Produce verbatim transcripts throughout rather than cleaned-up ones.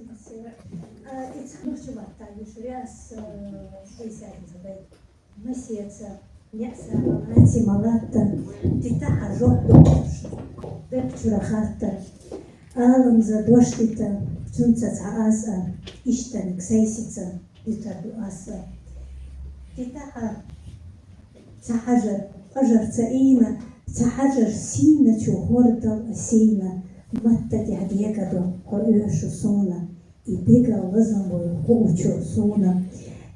А, и цхьа нохча матта юшряс, э, шейсарица бай. Масеца, неса, малаци, малатта, титаха жохту, дакчура хатта. Аламза доштита, цунца цааса, иштаник сайсица, дитаду аса. Титаха, цахажар, ажар цаина, цахажар сина чу хордал асина, матта тяхдекадо, ко ёшу суна. И дега лазамбой хуучу суна.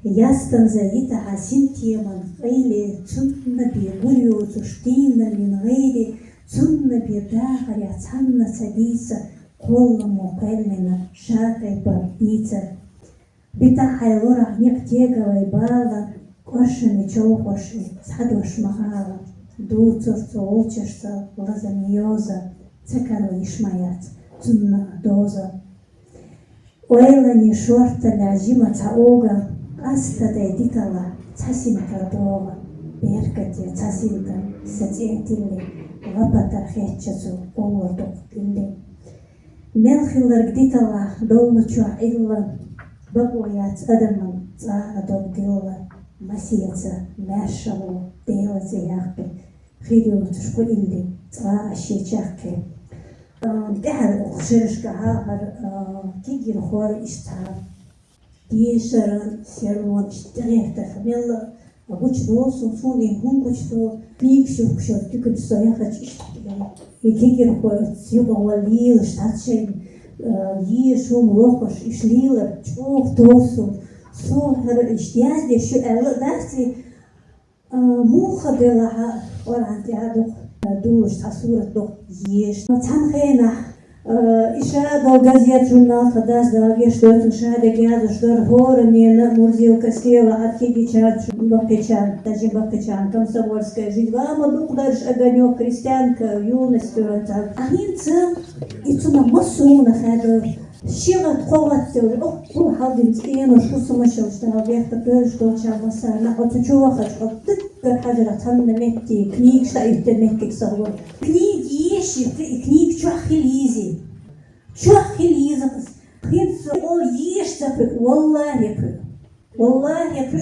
Ястанза итаха синтеман къайле цунна бе гурюцу штина мин гъайри, цунна бе дахаря цанна цадица, колламо къайлена шакай бардица. Битахай лорах никъ тегавай бала, къошами чолхоши, садош махала. Дуцурцу улчашца лазами йоза, цакару ишмаяц, цунна доза. Ойлани шортала жима ца ога, астадай дитала цасинта дога, беркате цасинта сацентили, лапата хеччацу олла докътили. Мелхиларг дитала доллучу илла, бакъояц адаман цара догдилла, масиеца мяшало делаца яхпи. Хириутушку илли цӀа ашечахъе. ТӀехьар ухшерашка гьагьар кигир хор ишта. Дешара сервон иштагъехта хамелла гучдо, сунсуни гьун гучдо, книг шухшо тюкучсо яхач ишта. И кигир хор юга валил штатшен, ешум лохош ишлила чух тосу. Сухар иштязде шу элла дасти. Муха делахьа Къуръан тӀадухъ, дулуш цхьа сурат духъ еш. Цхьан хенахь, иша дол газет, журнал тхадас дагеш дойтун шадек язуш дар хора нена Мурзилка Стела, Архидичан, Бакъичан, Тажи Бакъичан, Комсомольская, жидвама дукъдарш, Огонёк, Крестьянка, Юность, Тюрантан. Ахинца ицуна масуна хадо. Шигъат хъоваттел, ох, ку хьалдин цӀенош, ку сумашалш дагьал бехта пӧлш долча масана, оцу чу вахач, оцу дуккар хьажара цанна метти, книг ша итте меттиг сагъур. Книг еши, и книг чохь хилизи. Чохь хилизи кас. Хинца ол еш ца пу, валлахи пу. Валлахи пу.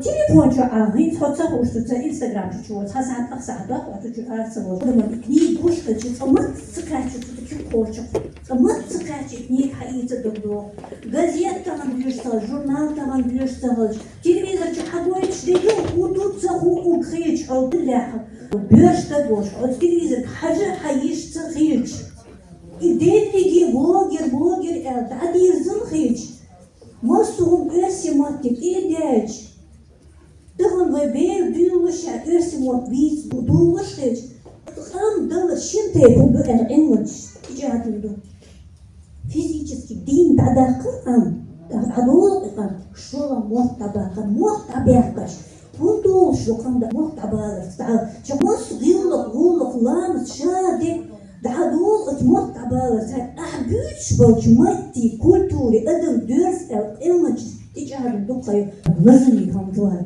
Телефон чу а, хинца хо ца хуш, ца Instagram чу чу, ца сахьат, ах сахьат, ах, оцу чу арца вол. Ма книг гуш, ца чу, ца мац ца качу, ца чу хочу. Ца маца кхаьчча книг хьаийца дурдо. Газет тахана дуьйш ца хилча, журнал тахана дуьйш ца хилча, телевизор чу хьагойтуш де ю, хӀун ду ца хӀун уг хилча хьо диллехь. Боьрш даг волуш, оцу телевизорга хьажа хьан йиш ца хилча. И дерриге блогер, блогер аьлла, дӀадирзина хилча. Массо хӀума оьрсийн матте тӀе а даьлча. Тахана вай бер дуьйлалуш а, оьрсийн мотт бийца ду-, дуллуш хилча, къам далар шин тайпа ду аьлла, Ӏилманчаш тӀечӀагӀдина ду. Физически дийна дӀадаккха къам, дӀадолу и къам, шола мотт дӀабаккха, мотт дӀабаьккхача, хӀун долуш ду къам дан мотт дӀабаларца? ДӀа, ча массо гӀиллакх, гӀуллакх, ламаз, ша де, дӀадолу оцу мотт дӀабаларца, ахь буьйцуш болчу маттий, культури, адам доьрзу аьлла, Ӏилманчаш тӀечӀагӀдина ду кхайо. Лазаме хӀума ду хьан.